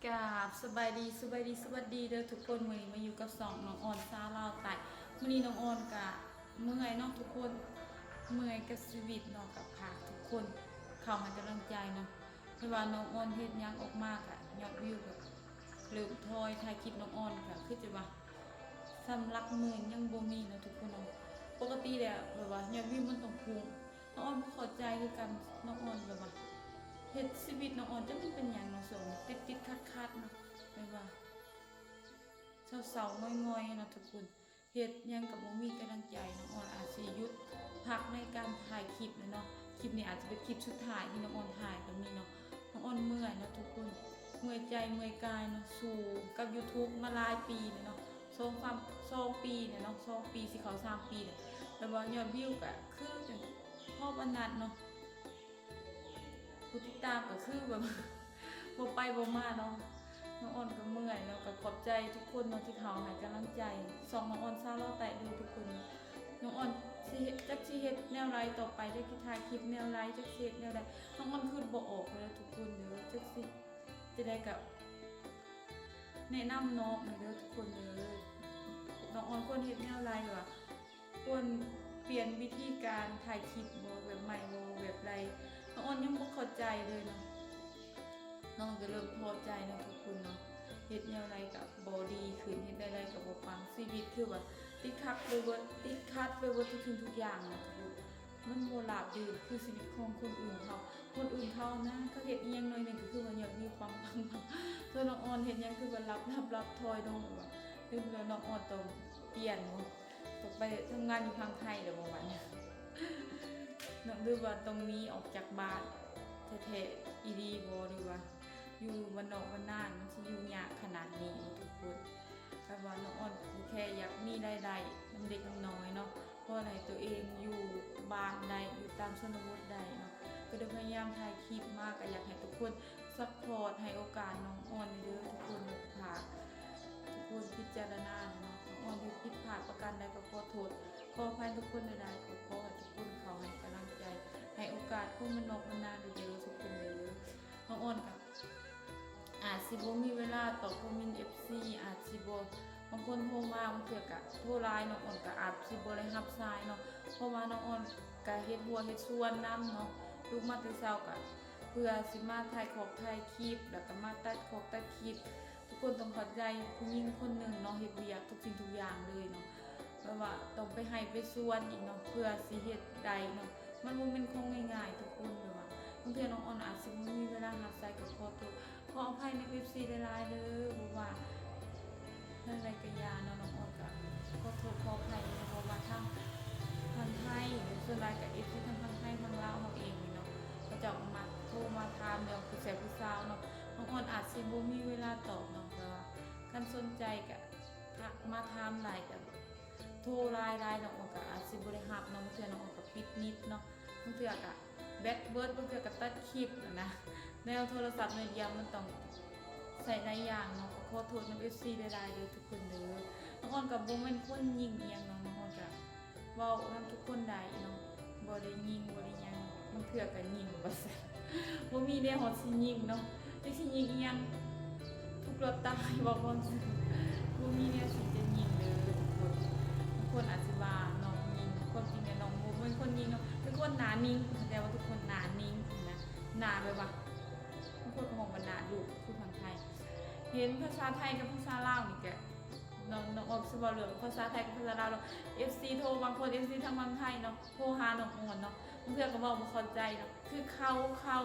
ກາບສະບາຍດີ ສະບາຍດີ ສະຫວັດດີເດີທຸກຄົນ. ມື້ນີ້ມາຢູ່ກັບຊ່ອງນ້ອງອອນຊາວລາວໃຕ້. ມື້ນີ້ນ້ອງອອນກະເມື່ອຍເນາະທຸກຄົນ, ເມື່ອຍກັບຊີວິດເນາະ. ກະຝາກທຸກຄົນເຂົ້າໃຫ້ກຳລັງໃຈເນາະ. ເພາະວ່ານ້ອງອອນເຮັດຫຍັງອອກມາກະຍອດວິວກະເລີ່ມຖອຍ, ຖ່າຍຄລິບນ້ອງອອນກະຄືຈະວ່າ ສຳລັກມື້ຍັງບໍ່ມີເນາະທຸກຄົນເນາະ. ປົກກະຕິແລ້ວແບບວ່າຍອດວິວມັນຕ້ອງພຸ່ງ. ນ້ອງອອນບໍ່ເຂົ້າໃຈຄືກັນ, ນ້ອງອອນແບບວ່າເຮັດຊີວິດນ້ອງອອນຈັກມັນເປັນຫຍັງເນາະ, ຊ່ວງນີ້ຕິດໆຂັດໆເນາະ, ແບບວ່າເສົ້າໆຫງອຍໆເນາະທຸກຄົນ, ເຮັດຫຍັງກໍບໍ່ມີກຳລັງໃຈ. ນ້ອງອອນອາດຊິຢຸດພັກໃນການຖ່າຍຄລິບແລ້ວເນາະ. ຄລິບນີ້ອາດຈະເປັນຄລິບສຸດທ້າຍທີ່ນ້ອງອອນຖ່າຍກໍມີເນາະ. ນ້ອງອອນເມື່ອຍເນາະທຸກຄົນ, ເມື່ອຍໃຈເມື່ອຍກາຍເນາະ, ສູ້ກັບ YouTube ມາຫຼາຍປີແລ້ວເນາະ, ສອງສາມ ສອງປີແລ້ວເນາະ, ສອງປີຊິເຂົ້າສາມປີແລ້ວ. ແບບວ່າຍອດວິວກະຄືຈັ່ງພໍປານນັ້ນເນາະ, ຜູ້ຕິດຕາມກະຄືແບບວ່າບໍ່ໄປບໍ່ມາເນາະ. ນ້ອງອອນກະເມື່ອຍເນາະ, ກະຂອບໃຈທຸກຄົນເນາະທີ່ເຂົ້າໃຫ້ກຳລັງໃຈຊ່ອງນ້ອງອອນຊາວລາວໃຕ້ເດີທຸກຄົນ. ນ້ອງອອນຊິເຮັດ ຈັກຊິເຮັດແນວໃດຕໍ່ໄປ, ຈັກຊິຖ່າຍຄລິບແນວໃດ, ຈັກຊິເຮັດແນວໃດ, ນ້ອງອອນຄິດບໍ່ອອກເດີທຸກຄົນເດີ. ຈັກຊິ ຈະໄດ້ກະແນະນຳນ້ອງເດີທຸກຄົນເດີ. ນ້ອງອອນຄວນເຮັດແນວໃດວະ? ຄວນປ່ຽນວິທີການຖ່າຍຄລິບບໍ່? ແບບໃໝ່ບໍ່? ແບບໃດ? ນ້ອງອອນຍັງບໍ່ເຂົ້າໃຈເລີຍເນາະ. ນ້ອງກະເລີ່ມທໍ້ໃຈເນາະທຸກຄົນເນາະ, ເຮັດແນວໃດກະບໍ່ດີຂຶ້ນ, ເຮັດແນວໃດກະບໍ່ປັງ. ຊີວິດຄືວ່າຕິດຂັດໄປເບິດ, ຕິດຂັດໄປເບິດທຸກສິ່ງທຸກຢ່າງເນາະທຸກຄົນ. ມັນບໍ່ລາບລື່ນຄືຊີວິດຂອງຄົນອື່ນເຂົາ. ຄົນອື່ນເຂົານະ ເຂົາເຮັດອີ່ຫຍັງໜ້ອຍໜຶ່ງກໍຄືວ່າຍອດວິວປັງໆໆ, ສ່ວນນ້ອງອອນເຮັດຫຍັງຄືວ່າລັບໆໆ ຖອຍລົງວ່າ ຫຼືວ່ານ້ອງອອນຕ້ອງປ່ຽນບໍ່? ຕ້ອງໄປທຳງານຢູ່ຝັ່ງໄທແລ້ວບໍ່ບັດນີ້? ເນາະ ຫຼືວ່າຕ້ອງໜີອອກຈາກບ້ານແທ້ໆອີ່ຫຼີບໍ່? ຫຼືວ່າຢູ່ບ້ານນອກບ້ານນາ ມັນຊິຢູ່ຍາກຂະໜາດນີ້ບໍ່ທຸກຄົນ? ແບບວ່ານ້ອງອອນກໍແຄ່ຢາກມີລາຍໄດ້ນຳເດັກນຳນ້ອຍເນາະ, ພໍໃຫ້ຕົວເອງຢູ່ບ້ານໄດ້ ຢູ່ຕາມຊົນນະບົດໄດ້ເນາະ. ກໍໄດ້ພະຍາຍາມຖ່າຍຄລິບມາ ກໍຢາກໃຫ້ທຸກຄົນຊັບພອດ ໃຫ້ໂອກາດນ້ອງອອນແດ່ເດີທຸກຄົນ. ຖ້າທຸກຄົນພິຈາລະນາເນາະ, ນ້ອງອອນເຮັດຜິດພາດປະການໃດກໍຂໍໂທດ ຂໍອະໄພທຸກຄົນຫຼາຍໆ. ກໍຂໍໃຫ້ທຸກຄົນເຂົ້າໃຫ້ກຳລັງໃຈ ໃຫ້ໂອກາດຄົນບ້ານນອກບ້ານນາແດ່ເດີທຸກຄົນເດີ. ນ້ອງອອນກໍ ອາດຊິບໍ່ມີເວລາຕອບຄອມເມັນເອັຟຊີ ອາດຊິບໍ່ ບາງຄົນໂທມາ ບາງເທື່ອກະໂທຫຼາຍ ນ້ອງອອນກະອາດຊິບໍ່ໄດ້ຮັບສາຍເນາະ, ເພາະວ່ານ້ອງອອນກະເຮັດຮົ້ວເຮັດສວນນຳເນາະ. ລຸກມາແຕ່ເຊົ້າກະເພື່ອຊິມາຖ່າຍຂອກຖ່າຍຄລິບ ແລ້ວກະມາຕັດຂອກຕັດຄລິບ. ທຸກຄົນຕ້ອງເຂົ້າໃຈຜູ້ຍິງຄົນໜຶ່ງເນາະ ເຮັດວຽກທຸກສິ່ງທຸກຢ່າງເລີຍເນາະ, ແບບວ່າຕ້ອງໄປໄຮ່ໄປສວນອີກເນາະ ເພື່ອຊິເຮັດໄດ້ເນາະ. ມັນບໍ່ແມ່ນຂອງງ່າຍໆທຸກຄົນ. ແບບວ່າບາງເທື່ອນ້ອງອອນອາດຊິບໍ່ມີເວລາຮັບສາຍ ກໍຂໍໂທດ ຂໍອະໄພນຳເອັຟຊີຫຼາຍໆເດີ. ບໍ່ວ່າເລື່ອງໃດກໍຢ່າເນາະ, ນ້ອງອອນກໍຂໍໂທດຂໍອະໄພເນາະ, ເພາະວ່າທາງ ທາງໄທ ສ່ວນຫຼາຍກໍເອັຟຊີທາງ ທາງໄທ ທາງລາວເຮົາເອງນີ້ເນາະ, ເຂົາເຈົ້າກໍມັກໂທມາຖາມເລື່ອງຜູ້ແຊບຜູ້ສາວເນາະ. ນ້ອງອອນອາດຊິບໍ່ມີເວລາຕອບເນາະ, ແຕ່ວ່າຄັນສົນໃຈກໍ ທັກມາຖາມໄດ້ ກໍໂທຫຼາຍໆ ນ້ອງອອນກໍອາດຊິບໍ່ໄດ້ຮັບເນາະ, ບາງເທື່ອນ້ອງອອນກໍປິດມິດເນາະ, ບາງເທື່ອກໍແບັດເບິດ, ບາງເທື່ອກໍຕັດຄລິບຫັ້ນນະ, ແນວໂທລະສັບແນວດຽວມັນຕ້ອງໃຊ້ຫຼາຍຢ່າງເນາະ. ກໍຂໍໂທດນຳເອັຟຊີຫຼາຍໆເດີທຸກຄົນເດີ. ນ້ອງອອນກໍບໍ່ແມ່ນຄົນຍິງອີ່ຫຍັງເນາະ, ນ້ອງອອນກໍເວົ້ານຳທຸກຄົນໄດ້ເນາະ. ບໍ່ໄດ້ຍິງ ບໍ່ໄດ້ຫຍັງ, ບາງເທື່ອກໍຍິງວ່າຊັ້ນ, ບໍ່ມີແນວຮອດຊິຍິງເນາະ, ຈັກຊິຍິງອີ່ຫຍັງ, ທຸກລອດຕາຍ ເວົ້າຄວາມຈິງ, ບໍ່ມີແນວຊິຈະຍິງເດີທຸກຄົນ. ບາງຄົນອາດຊິວ່ານ້ອງຍິງ, ຄວາມຈິງແລ້ວນ້ອງບໍ່ແມ່ນຄົນຍິງເນາະ, ເປັນຄົນໜ້ານິ່ງ, ເຂົ້າໃຈວ່າທຸກຄົນໜ້ານິ່ງນະ, ໜ້າແບບວ່າ ບາງຄົນກໍຮ້ອງວ່າໜ້າດຸ ຄືຝັ່ງໄທ. ເຫັນພາສາໄທກັບພາສາລາວນີ້ກະ ນ້ອງ ນ້ອງອອກຊິເວົ້າເລື່ອງພາສາໄທກັບພາສາລາວເນາະ, ເອັຟຊີໂທ, ບາງຄົນເອັຟຊີທາງຝັ່ງໄທເນາະ ໂທຫານ້ອງອອນເນາະ, ບາງເທື່ອກໍເວົ້າບໍ່ເຂົ້າໃຈເນາະ, ຄືເຂົາ ເຂົາ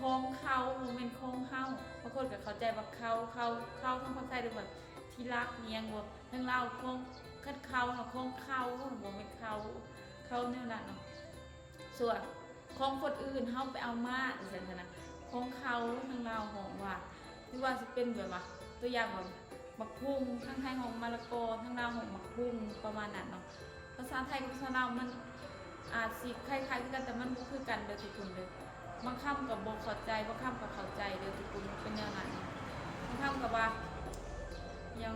ຂອງເຂົາ ບໍ່ແມ່ນຂອງເຮົາ. ບາງຄົນກໍເຂົ້າໃຈວ່າເຂົາ ເຂົາ ເຂົາທາງຝັ່ງໄທ ຫຼືວ່າທີ່ລັກອີ່ຫຍັງບໍ່, ທາງລາວຂອງ ຄັນເຂົາເນາະ ຂອງເຂົາ ບໍ່ແມ່ນເຂົາ ເຂົາແນວນັ້ນເນາະ. ສ່ວນຂອງຄົນອື່ນເຮົາໄປເອົາມາ ຈັ່ງຊັ້ນນະ, ຂອງເຂົາ ທາງລາວຮ້ອງວ່າ ຫຼືວ່າຊິເປັນແບບວ່າ ຕົວຢ່າງວ່າ ບັກຫຸ່ງ ທາງໄທຮ້ອງມະລະກໍ ທາງລາວຮ້ອງບັກຫຸ່ງ ປະມານນັ້ນເນາະ. ພາສາໄທກັບພາສາລາວມັນອາດຊິຄ້າຍໆຄືກັນ ແຕ່ມັນບໍ່ຄືກັນເດີທຸກຄົນເດີ. ບາງຄຳກໍບໍ່ເຂົ້າໃຈ ບາງຄຳກໍເຂົ້າໃຈເດີທຸກຄົນ, ມັນເປັນແນວນັ້ນ. ບາງຄຳກໍວ່າ ຫຍັງ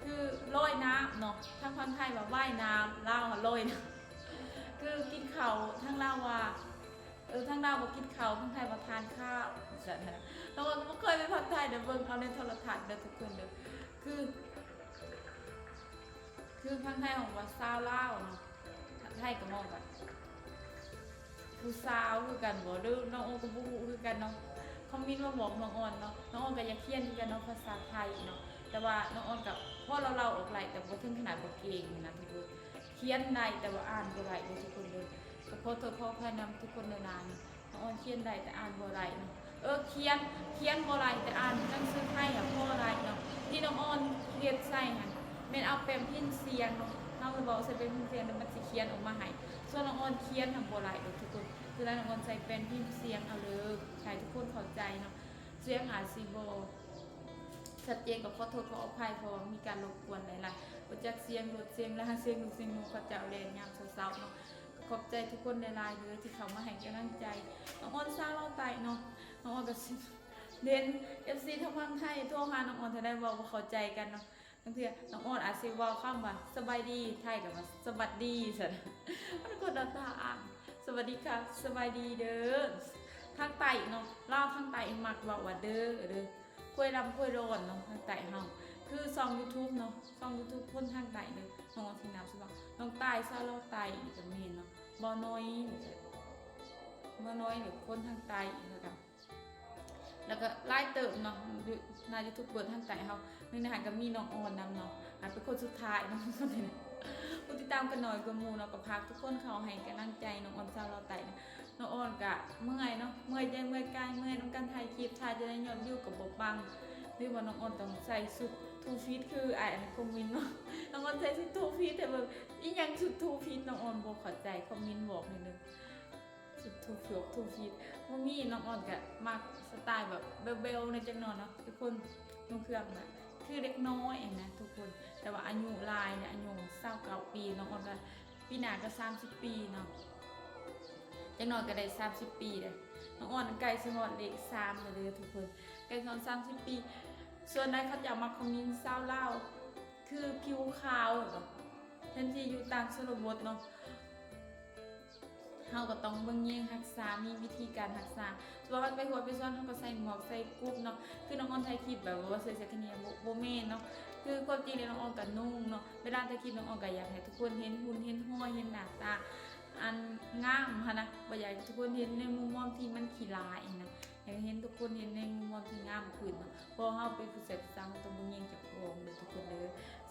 ຄືລອຍນ້ຳເນາະ, ທາງຝັ່ງໄທວ່າວ່າຍນ້ຳ ລາວວ່າລອຍນ້ຳ. ຄືກິນເຂົ້າ ທາງລາວວ່າ ເອີ ທາງ ລາວບໍ່ກິນເຂົ້າ ຝັ່ງໄທວ່າທານຂ້າວ ວ່າຊັ້ນນະ. ນ້ອງອອນກໍບໍ່ເຄີຍໄປຝັ່ງໄທເດີ ເບິ່ງເອົາໃນໂທລະທັດເດີທຸກຄົນເດີ. ຄື ຄືຝັ່ງໄທເຮົາວ່າຊາວລາວເນາະ ໄທກໍເວົ້າວ່າ ຜູ້ສາວຄືກັນບໍ່ ຫຼືນ້ອງໂອກໍບໍ່ຮູ້ຄືກັນເນາະ. ຄອມເມັນມາບອກນ້ອງອອນເນາະ. ນ້ອງອອນກໍຢາກຮຽນຄືກັນເນາະ ພາສາໄທເນາະ ແຕ່ວ່ານ້ອງອອນກໍພໍເລົ່າໆອອກໄດ້ ແຕ່ບໍ່ເຖິງຂະໜາດວ່າເກັ່ງນະທຸກຄົນ. ຂຽນໄດ້ແຕ່ວ່າອ່ານບໍ່ໄດ້ເດີທຸກຄົນເດີ. ກໍຂໍໂທດຂໍອະໄພນຳທຸກຄົນຫຼາຍໆ. ນ້ອງອອນຂຽນໄດ້ແຕ່ອ່ານບໍ່ໄດ້ເນາະ. ເອີ ຂຽນ ຂຽນບໍ່ໄດ້ແຕ່ອ່ານໜັງສືໄທຫາພໍໄດ້ເນາະ. ທີ່ນ້ອງອອນເຮັດໃສ່ຫັ້ນແມ່ນເອົາແປ້ນພິມສຽງເນາະ. ເຮົາເວົ້າໃສ່ແປ້ນພິມສຽງແລ້ວມັນຊິຂຽນອອກມາໃຫ້. ສ່ວນນ້ອງອອນຂຽນຫັ້ນບໍ່ໄດ້ດອກທຸກຄົນ. ຄືນັ້ນນ້ອງອອນໃສ່ແປ້ນພິມສຽງເອົາເດີ ໃຫ້ທຸກຄົນເຂົ້າໃຈເນາະ. ສຽງອາດຊິບໍ່ຊັດເຈນ ກໍຂໍໂທດຂໍອະໄພ ເພາະວ່າມີການລົບກວນຫຼາຍໆ. ບໍ່ຈັກສຽງລົດສຽງລາ ສຽງລູກສຽງໜູ ເຂົາເຈົ້າແລ່ນຍາມເຊົ້າໆເນາະ. ກໍຂອບໃຈທຸກຄົນຫຼາຍໆເດີ ທີ່ເຂົ້າມາໃຫ້ກຳລັງໃຈນ້ອງອອນຊາວລາວໃຕ້ເນາະ. ນ້ອງອອນກໍຊິເຫັນເອັຟຊີທາງຝັ່ງໄທໂທຫານ້ອງອອນ ຖ້າໄດ້ເວົ້າບໍ່ເຂົ້າໃຈກັນເນາະ. ບາງເທື່ອນ້ອງອອນອາດຊິເວົ້າຄຳວ່າສະບາຍດີ ໄທກໍວ່າສະຫວັດດີຊັ້ນ. ມັນຄົນລະທ່າອ່ານ. ສະຫວັດດີຄັບ ສະບາຍດີເດີ. ທາງໃຕ້ເນາະ ລາວທາງໃຕ້ມັກເວົ້າວ່າເດີ ເດີ. ຄວາຍດຳຄວາຍດອນເນາະ ທາງໃຕ້ເຮົາ. ຄືຊ່ອງຢູທູບເນາະ ຊ່ອງຢູທູບຄົນທາງໃຕ້ເດີ. ນ້ອງອອນຊິນາມຊື່ວ່າ ນ້ອງຕ່າຍຊາວລາວໃຕ້ ນີ້ກໍແມ່ນເນາະ. ບ່າວນ້ອຍ ບ່າວນ້ອຍນີ້ຄົນທາງໃຕ້ ແລ້ວກໍ ແລ້ວກໍຫຼາຍເຕີບເນາະ ຢູ່ ໜ້າຢູທູບເບີທາງໃຕ້ເຮົາ. ໜຶ່ງໃນນັ້ນກໍມີນ້ອງອອນນຳເນາະ ອາ ເປັນຄົນສຸດທ້າຍເນາະ. ຜູ້ຕິດຕາມກໍໜ້ອຍກວ່າໝູ່ເນາະ. ກໍຝາກທຸກຄົນເຂົ້າໃຫ້ກຳລັງໃຈນ້ອງອອນຊາວລາວໃຕ້ເນາະ. ນ້ອງອອນກະເມື່ອຍເນາະ ເມື່ອຍໃຈເມື່ອຍກາຍ ເມື່ອຍນຳການຖ່າຍຄລິບ ຖ່າຍຈະໄດ້ຍອດວິວກໍບໍ່ປັງ ຫຼືວ່ານ້ອງອອນຕ້ອງໃສ່ຊຸດທູຟີດ ຄືອ້າຍອັນຄອມເມັນເນາະ. ນ້ອງອອນໃສ່ຊຸດທູຟີດ ແຕ່ແບບອີ່ຫຍັງຊຸດທູຟີດ ນ້ອງອອນບໍ່ເຂົ້າໃຈ ຄອມເມັນບອກໜ້ອຍໜຶ່ງ. ຊຸດທູຟອກທູຟີດບໍ່ມີ. ນ້ອງອອນກະມັກສະໄຕລ໌ແບບແບວໆແດ່ຈັກໜ່ອຍເນາະ ເປັນຄົນນຸ່ງເຄື່ອງແບບຄືເດັກນ້ອຍຫັ້ນນະທຸກຄົນ. ແຕ່ວ່າອາຍຸຫຼາຍແລ້ວ ອາຍຸຊາວເກົ້າປີ ນ້ອງອອນກະ ປີໜ້າກໍສາມສິບປີເນາະ ຈັກໜ່ອຍກໍໄດ້ສາມສິບປີເດ້. ນ້ອງອອນໃກ້ຊິຮອດເລກສາມແລ້ວເດີທຸກຄົນ ໃກ້ຮອດສາມສິບປີ. ສ່ວນໃດເຂົາເຈົ້າມັກຄອມເມັນຊາວລາວ ຄືຜິວຂາວ ແລ້ວກໍແທນທີ່ຢູ່ຕ່າງຊົນນະບົດເນາະ ເຮົາກໍຕ້ອງເບິ່ງແຍງຮັກສາ ມີວິທີການຮັກສາ. ສົມມຸດວ່າເຮົາໄປຮົ້ວໄປສວນ ເຮົາກໍໃສ່ໝວກໃສ່ກຸບເນາະ. ຄືນ້ອງອອນຖ່າຍຄລິບແບບວ່າບໍ່ໃສ່ເສື້ອແຂນຍາວ ບໍ່ ບໍ່ແມ່ນເນາະ. ຄືຄວາມຈິງແລ້ວນ້ອງອອນກໍນຸ່ງເນາະ ເວລາຖ່າຍຄລິບນ້ອງອອນກໍຢາກໃຫ້ທຸກຄົນເຫັນຫຸ່ນເຫັນຮອຍ ເຫັນໜ້າຕາອັນງາມຫັ້ນນະ ບໍ່ຢາກໃຫ້ທຸກຄົນເຫັນໃນມຸມມອງທີ່ມັນຂີ້ຫຼ້າອີກນະ. ຢາກເຫັນທຸກຄົນເຫັນໃນມຸມມອງທີ່ງາມຂຶ້ນເນາະ ເພາະເຮົາເປັນຜູ້ຊາຍຜູ້ສາວ ເຮົາຕ້ອງເບິ່ງແຍງເຈົ້າຂອງເດີທຸກຄົນເດີ.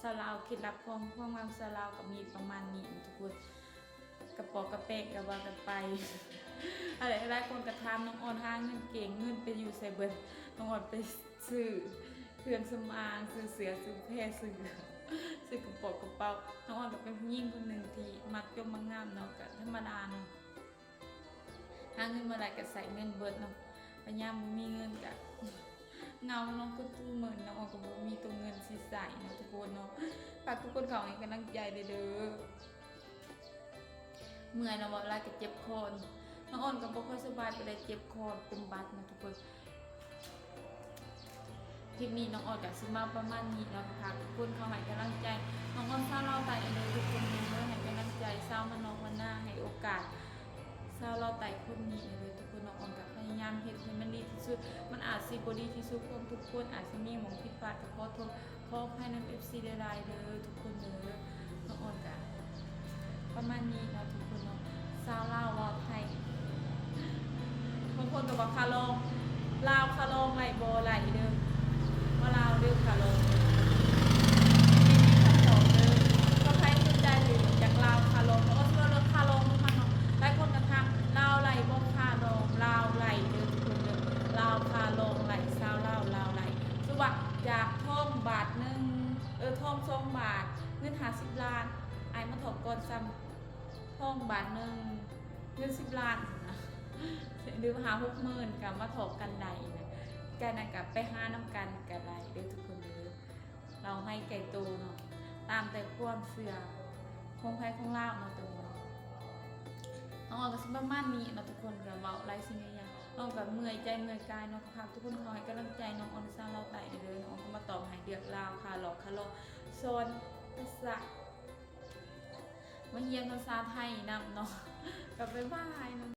ຊາວລາວ ເຄັດລັບຂອງຄວາມງາມຊາວລາວກໍມີປະມານນີ້ທຸກຄົນ ກະປອກກະແປກກະວ່າກັນໄປ. ຫຼາຍໆຄົນກະຖາມນ້ອງອອນຫາເງິນເກັ່ງ ເງິນໄປຢູ່ໃສເບິດ. ນ້ອງອອນໄປຊື້ເຄື່ອງສຳອາງ ຊື້ເສື້ອ ຊື້ແພ ຊື້ ຊື້ກະປອກກະເປົາ. ນ້ອງອອນກໍເປັນຜູ້ຍິງຄົນໜຶ່ງທີ່ມັກຈົ່ມມັກງາມເນາະ ກະທຳມະດາເນາະ. ຫາເງິນມາໄດ້ກໍໃຊ້ເງິນເບິດເນາະ ຍາມບໍ່ມີເງິນກໍເຫງົາເນາະ. ຄົນທຸກມື້ນີ້ເນາະ ກໍບໍ່ມີຕົວເງິນຊິໃຊ້ເນາະທຸກຄົນເນາະ. ຝາກທຸກຄົນເຂົ້າໃຫ້ກຳລັງໃຈເດີ. ເມື່ອຍເນາະ ເວົ້າຫຼາຍກໍເຈັບຄໍ. ນ້ອງອອນກໍບໍ່ຄ່ອຍສະບາຍປານໃດ ເຈັບຄໍ ເປັນຫວັດເນາະທຸກຄົນ. ຄລິບນີ້ນ້ອງອອນກໍຊິມາປະມານນີ້ເນາະ ກໍຝາກທຸກຄົນເຂົ້າໃຫ້ກຳລັງໃຈນ້ອງອອນຊາວລາວໃຕ້ເດີທຸກຄົນເດີ. ໃຫ້ກຳລັງໃຈຊາວບ້ານນອກບ້ານນາ ໃຫ້ໂອກາດຊາວລາວໃຕ້ຄົນນີ້ເດີທຸກຄົນ. ນ້ອງອອນກໍພະຍາຍາມເຮັດໃຫ້ມັນດີທີ່ສຸດ ມັນອາດຊິບໍ່ດີທີ່ສຸດຂອງທຸກຄົນ ອາດຊິມີໝ່ອງຜິດພາດ ກໍຂໍໂທດ ຂໍອະໄພນຳເອັຟຊີຫຼາຍໆເດີທຸກຄົນເດີ. ນ້ອງອອນກະປະມານນີ້ເນາະທຸກຄົນເນາະ. ຊາວລາວເວົ້າໄທ ບາງຄົນກໍວ່າຂະລອງ ລາວຂະລອງໄຫຼບໍ່ໄຫຼເດີ ວ່າລາວເດີຂະລອງ. ຂອບໃຜສົນໃຈຫຼືຢາກລາວຂະລອງ ເພາະວ່າຊິເວົ້າເລື່ອງຂະລອງນຳເຮົາເນາະ. ຫຼາຍຄົນກໍຖາມ ລາວໄຫຼບໍ່ຂະລອງ ລາວໄຫຼເດີທຸກຄົນເດີ. ລາວຂະລອງໄຫຼ ຊາວລາວລາວໄຫຼ. ສົມມຸດວ່າຈາກທອງບາດໜຶ່ງ ເອີ ທອງສອງບາດ ເງິນຫ້າສິບລ້ານ ອ້າຍມາຖອກກ່ອນຊ້ຳ ທອງບາດໜຶ່ງ ເງິນສິບລ້ານນະ ຫຼືວ່າຫ້າຫົກໝື່ນ ກໍມາຖອກກັນໄດ້ນະ. ກາຍນັ້ນກໍໄປຫານຳກັນກໍໄດ້ເດີທຸກຄົນເດີ. ລາວໃຫ້ໄກໂຕເນາະ ຕາມແຕ່ຄວາມເຊື່ອຂອງໃຜຂອງລາວເນາະ ໂຕນີ້ເນາະ. ນ້ອງອອນກໍຊິປະມານນີ້ເນາະທຸກຄົນ ກໍເວົ້າຫຼາຍສິ່ງຫຼາຍຢ່າງ ນ້ອງກໍເມື່ອຍໃຈເມື່ອຍກາຍເນາະ. ກໍຝາກທຸກຄົນເຂົ້າໃຫ້ກຳລັງໃຈນ້ອງອອນຊາວລາວໃຕ້ເດີ. ນ້ອງອອນກໍມາຕອບໃຫ້ເລື່ອງລາວຂະລອງ ຂະລອງ ສອນພາສາ ມາຮຽນພາສາໄທນຳເນາະ. ກໍບາຍບາຍເນາະ